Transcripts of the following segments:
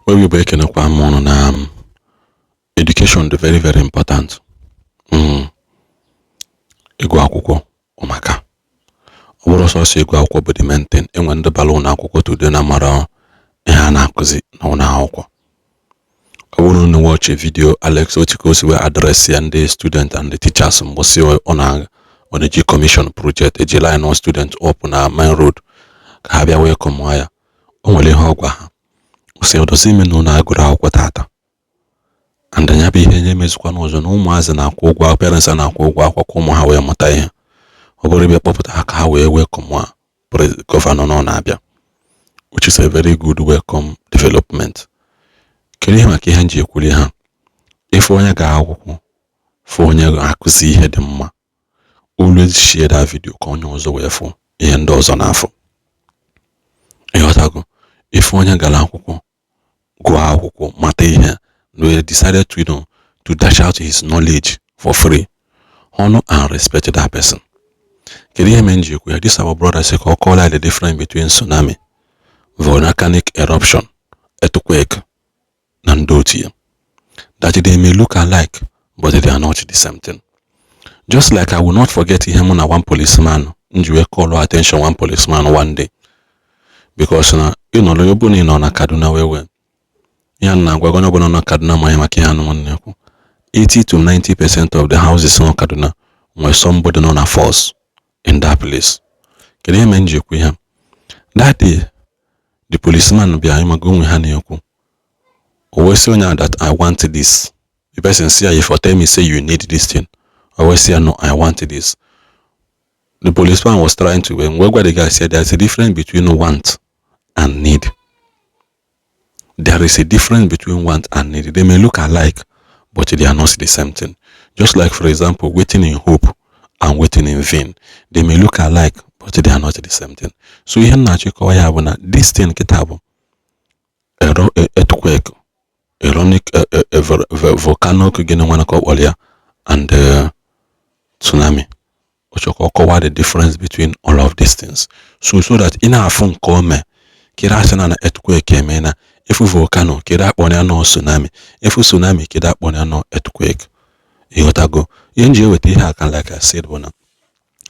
Onye Igbo, ekenekwa m ụnụ na education dị very very important. Ịgụ akwụkwọ maka ọ bụrụ sọsọ ịgụ akwụkwọ bụ the main thing. Enwe ndị bara ụlọ akwụkwọ today na mara ihe a na-akụzi na ụlọ akwụkwọ. Ọ bụrụ na watch video Alex Otti ka o si wee address ya ndị student and the teachers mgbọsị ọ na ọ na-eji commission project eji line all student up na main road ka ha bịa welcome ya, o nwere ihe ọ gwa ha. Ọ sị ọdọzi ime na ụlọ agụrụ akwụkwọ tata and ya bụ ihe nye emezikwa n'ụzọ na ụmụazị na-akwụ ụgwọ, parents na-akwụ ụgwọ akwụkwọ ka ụmụ ha wee mụta ihe. Ọ bụrụ ịbịa kpọpụta ha ka ha wee welcome governor nọ na-abịa, which is a very good welcome development. Kedu ihe maka ihe nji ekwuli ha? Ife onye ga akwụkwọ fụ onye akụzi ihe dị mma, always share that video ka onye ọzọ wee fụ ihe ndị ọzọ n'afọ. Ịghọtago? Ife onye gara akwụkwọ, gụọ akwụkwọ, mata ihe, we decided to to dash out his knowledge for free, honor and respect that person. Kedu ihe mere m ji ekwu ya? This our brother sị ka ọ kọọla the difference between tsunami, volcanic eruption, earthquake na ndị otu ya, that they may look alike but they are not the same thing. Just like I will not forget ihe mụ na one policeman m ji wee call attention one policeman one day, because na ịnọrọ ebe na ị nọ na Kaduna wee ihe a na-agwa onye ọbụla nọ na Kaduna ma ihe maka ihe anụ nwanne ekwu, 80 to 90% of the houses nọ Kaduna nwere somebody nọ na force in that place. Kedu ihe mere m ji ekwu ihe? That day the policeman bịa ịmaga onwe ha na-ekwu, o wee sị onye that "I want this." The person say, "If you tell me say you need this thing." O wee sị ya, "No, I want this." The policeman was trying to wee gwa the guy say there's a difference between want and need. There is a difference between want and need. They may look alike, but they are not the same thing. Just like, for example, waiting in hope and waiting in vain. They may look alike, but they are not the same thing. So ihe m na-achịkọwa ya bụ na this thing kịta bụ earthquake, ironic volcano, gịnị nwana ka ọ kpọrọ ya, and tsunami. Ọ chọrọ ka ọ kọwaa the difference between all of these things so that ị na-afụ nke o mee kere asị na earthquake eme na efu volcano kere akpọ ya nọ tsunami, efu tsunami kere akpọ ya nọ earthquake. Ịghọtago ihe m ji eweta ihe aka? Like I said, bụ na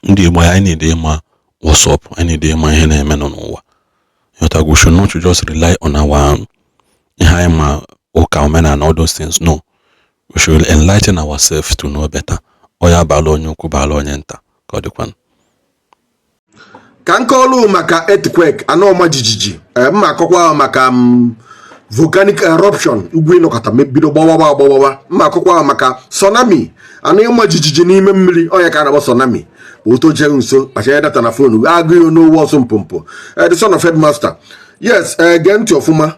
ndị Igbo anyị need ịma what's up, anyị need ịma ihe na-eme nọ n'ụwa. Ịghọtago? We should not just rely on our ihe anyị ma, ụka, omenala, all those things. No, we should enlighten ourselves to know better. Ọ ya baala onye ukwu, baala onye nta, ka ọ dịkwanụ. Ka m kọọlụ maka earthquake, anụ ọma jijiji. Mma akọkwa maka volcanic eruption, ugwu ịnọkọta bido gbawawa agbawawa. Mma akọkwa maka tsunami, anụ ịma jijiji n'ime mmiri, ọnya ka a na-akpọ tsunami. Bụ oto jee nso kpachara data na phone agụ ya n'owu ọsọ mpompo. The son of headmaster, yes. Gee ntị ọfụma.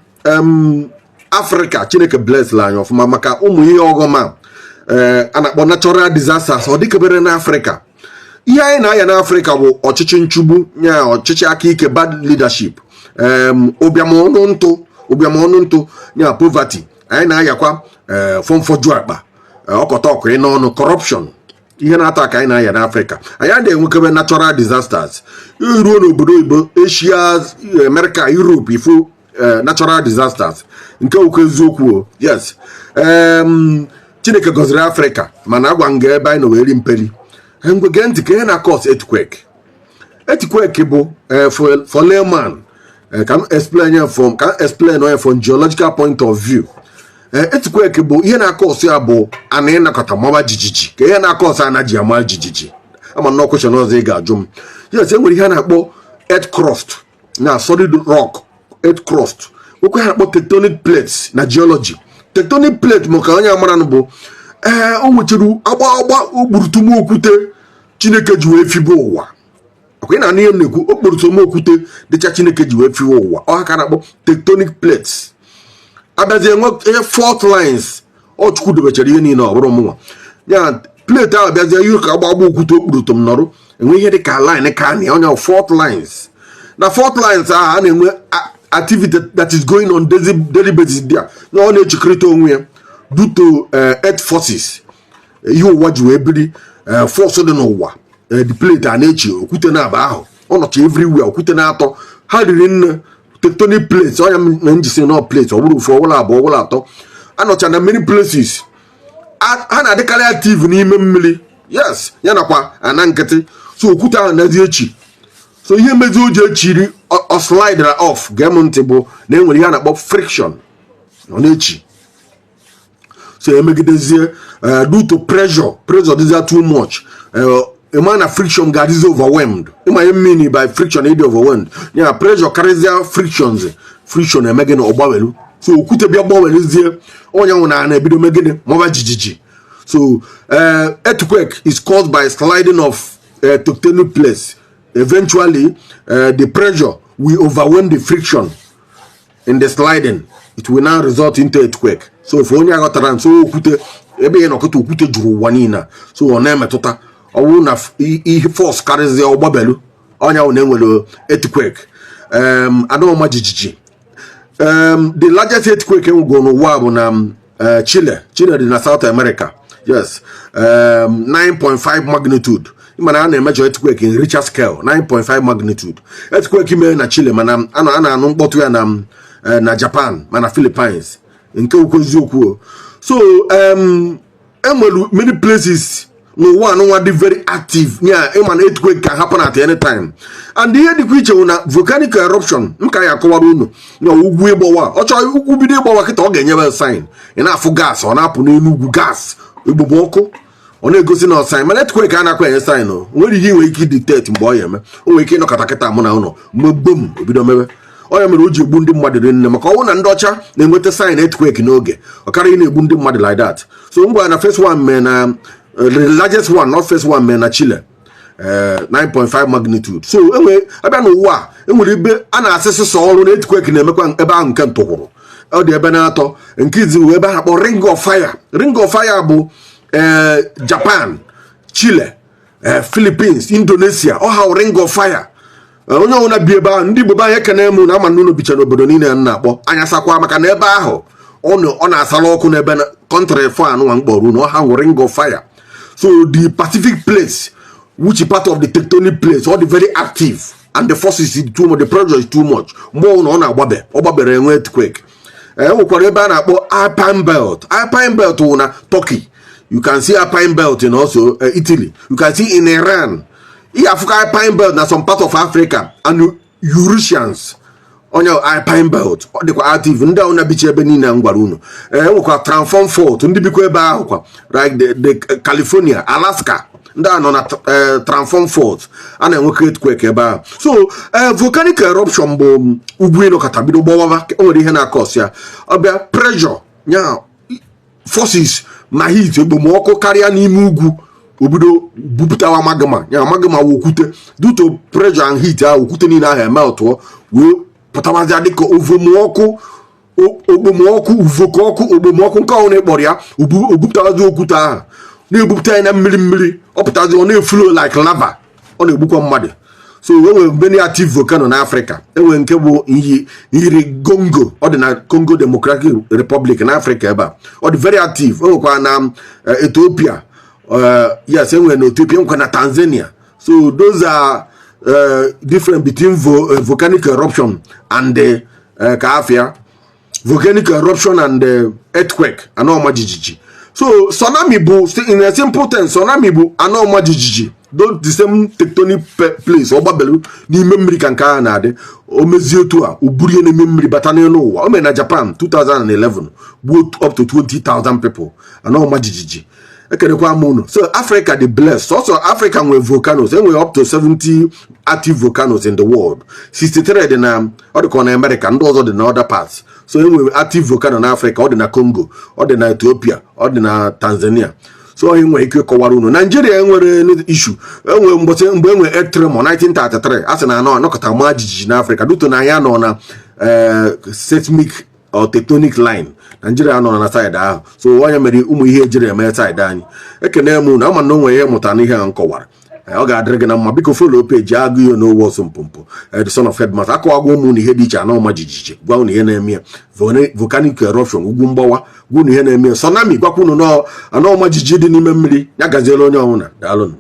Afrịka, Chineke bless la anyị ọfụma maka ụmụ ihe ọghọm a a na-akpọ natural disasters. Ọ dịkebere n'Afrịka. Ihe anyị na-aya n'Afrịka bụ ọchịchị nchugbu nya, ọchịchị aka ike, bad leadership, ụbịam ọnụ ntụ, ụbịam ọnụ ntụ nya, poverty. Anyị na-ayakwa fọmfọju akpa, ọkọta ọkụ n'ọnụ, corruption. Ihe na-ata ka anyị na-aya n'Afrịka. Anyị adịghị enwekebe natural disasters. Iruo n'obodo oyibo, Asia, America, Europe, ifu natural disasters nke okwu eziokwu o. Yes, Chineke gọziri Afrịka, mana agwa nga ebe anyị nọ wee ri mperi. Ngwe, gee ntị ka ihe na cause earthquake. Earthquake bụ for layman, ka m explain ya from, ka m explain ya from geological point of view. Earthquake bụ ihe na-acause ya bụ ana ịnakọta maba jijiji. Ka ihe na-acause ana ji ama jijiji, ama nnọọ question ọzọ ị ga-ajụ m. Yes, e nwere ihe a na-akpọ earth crust na solid rock, earth crust. Nwekwa ihe a na-akpọ tectonic plates na geology. Tectonic plate, maka onye amara, bụ o nwechara agba agba okpurutumu okwute Chineke ji wee fibe ụwa. Ọkwa ị na-anụ ihe m na-ekwu? Okpurutumu okwute dịcha Chineke ji wee fibe ụwa, ọ ha ka a na-akpọ tectonic plates. Abịazie nwe ihe fault lines. Ọ Chukwu dobechara ihe niile, ọ bụrụ mụnwa ya plate ahụ bịazie ihe ka agba agba okwute okpurutum nọrụ, enwe ihe dị ka line ka na onye fault lines. Na fault lines ahụ a na-enwe activity that is going on daily basis there na ọ na-echekọrịta onwe ya due to earth forces, ihe ụwa ji wee biri, force dị n'ụwa. The plate a na-echi okwute na-aba ahụ, ọ nọcha everywhere. Okwute na-atọ ha riri nne. Tectonic plates, ọnya na njisi nọ plate, ọ bụrụ ofu, ọwụla abụọ, ọwụla atọ, anọcha na many places. Ha na-adịkarị active n'ime mmiri, yes, ya nakwa ana nkịtị. So okwute ahụ na-ezi echi. So ihe mezi o ji echiri, ọ slide off, gee m ntị, bụ na enwere ihe a na-akpọ friction. Ọ na-echi. So emegidezie, due to pressure, pressure dịzia too much, ịma na friction ga-adịzi overwhelmed. Ịma ihe mean by friction ịdị overwhelmed? Ya pressure karịzịa frictions, friction eme gịnị? Ọ gbawelu. So okwute bịa gbaweluzie, onye nwụ na na-ebido megịnị? Mọba jijiji. So earthquake is caused by sliding of tectonic plates. Eventually the pressure will overwhelm the friction in the sliding. It will now result into earthquake. So for onye aghọtara, nso okwute ebe ị nọkọta, okwute juru ụwa niile. So ọ na-emetụta, ọ bụrụ na ihe force karịzịa, ọgbabelu, ọnya wụ na enwere earthquake, anụọma jijiji. The largest earthquake enwego n'ụwa bụ na Chile. Chile dị na South America, yes, 9.5 magnitude. Mana a na-emejọ earthquake in Richter scale. 9.5 magnitude earthquake mere na Chile, mana a na-anụ mkpọtụ ya na Japan, mana Philippines, nke okwu eziokwu o. So enwere many places n'ụwa anụnwa dị very active ya. Ịma na earthquake can happen at any time. And ihe dịkwa iche bụ na volcanic eruption, m ka ya akọwara unu na ugwu ịgbawa. Ọ chọrọ ugwu bido ịgbawa kịta, ọ ga-enyebe sign. Ị na-afụ gas, ọ na-apụ n'elu ugwu, gas egbomọkụ, ọ na-egosi na sign. Mana earthquake a na-akwa enye sign. O nwere ihe ị nwere ike detect mgbe ọ ya eme. O nwere ike ịnọkọta kịta, mụ na ụlọ mgbe obido mebe. Ọ ya mere o ji egbu ndị mmadụ rinne, maka ọnwụ na ndị ọcha na-enweta sign earthquake n'oge, ọ karịa ị na-egbu ndị mmadụ like that. So ngwa, na first one mee na the largest one, not first one, mee na Chile, 9.5 magnitude. So enwe abịa n'ụwa a, enwere ebe a na-asịsị sọ ọrụ na earthquake na-emekwa ebe ahụ. Nke ntụkwụrụ ọ dị ebe na-atọ. Nke izi bụ ebe a na-akpọ Ring of Fire. Ring of Fire bụ Japan, Chile, Philippines, Indonesia. Ọ ha Ring of Fire. Onye ọbụla bi ebe ahụ, ndị Igbo be anyị, ekene m na ama n'ụlọ bicha n'obodo niile a na-akpọ anya sakwa, maka na ebe ahụ ọ na-asala ọkụ n'ebe na country fọ anụnwa mkpọrọ unu, ọ ha wụ Ring of Fire. So the Pacific plates, which is part of the tectonic plates, all the very active, and the forces is too much, the pressure is too much. Mgbe ọbụla ọ na-agbabe, ọ gbabere, enwe earthquake. E nwekwara ebe a na-akpọ Alpine Belt. Alpine Belt wụ na Turkey. You can see Alpine Belt in also Italy. You can see in Iran. Ihe afụka Alpine Belt na some part of Africa and Eurasians. Onye Alpine Belt, ọ dịkwa active. Ndị ahụ na-ebichi ebe niile m gwara unu, e nwekwa Transform Fault. Ndị bikwa ebe ahụ kwa, like the California, Alaska, ndị a nọ na Transform Fault, a na-enwekwa earthquake ebe ahụ. So volcanic eruption bụ ugwu ịnọkọta bido gbawaba. O nwere ihe na-akọs ya. Ọbịa pressure ya, forces ma heat, ekpomọkụ karịa n'ime ugwu, obido bupụtawa magma. Ya magma wụ okwute. Due to pressure and heat ahụ, okwute niile ahụ emeltụọ wee pụtawazịa dịka ovomọkụ, okpomọkụ, uvoko ọkụ, okpomọkụ, nke ọhụrụ ịkpọrọ ya. Obupụtawazi okwute ahụ, na-ebupụta ya na mmiri mmiri, ọ pụtazi, ọ na-eflow like lava, ọ na-egbukwa mmadụ. So e nwere many active volcano n'Africa. Enwere nke bụ Nyiragongo, ọ dị na Congo Democratic Republic na Africa ebe a, ọ dị very active. E nwekwara na Ethiopia, yes, enwere na Ethiopia, enwekwa na Tanzania. So those are different between volcanic eruption and the ka afia volcanic eruption and the earthquake, ana ọma jijiji. So tsunami bụ, in a simple term, tsunami bụ ana ọma jijiji. The same tectonic place, ọ gbabelu n'ime mmiri ka nke ahụ na-adị. O mezie otu a, o burie n'ime mmiri bata n'elu ụwa. O mere na Japan 2011, gbuo up to 20,000 people, ana ọma jijiji. Ekenekwa m unu. So Africa dị blessed. Sọsọ Africa nwere volcanoes. Enwere up to 70 active volcanoes in the world. 63 dị na, ọ dịka ọ na America, ndị ọzọ dị na other parts. So enwere active volcano na Africa. Ọ dị na Congo, ọ dị na Ethiopia, ọ dị na Tanzania. So onye nwere ike ịkọwara unu, Nigeria enwere issue. Enwere mgbọsị mgbe enwere earth tremor 1933, a sị na anọ anọkọta maa jijiji n'Africa due to na anyị nọ na seismic or tectonic line. Nigeria nọ na side ahụ. So onye mere ụmụ ihe ejiri eme side anyị. Ekene m unu. Ama na o nwere ihe mụtara n'ihe a m kọwara. Ọ ga-adịrị gị na mma. Biko, follow page agụ ihe n'owe ọsọ mpompo, the son of headmaster. Akọwago ụmụ unu ihe dị iche ana ọma jijiji, gwa unu ihe na-eme ya, volcanic eruption, ugwu mgbawa, gwa unu ihe na-eme ya, tsunami, gwakwa unu na ana ọma jijiji dị n'ime mmiri. Ya gaziere onye ọbụla. Daalụnụ.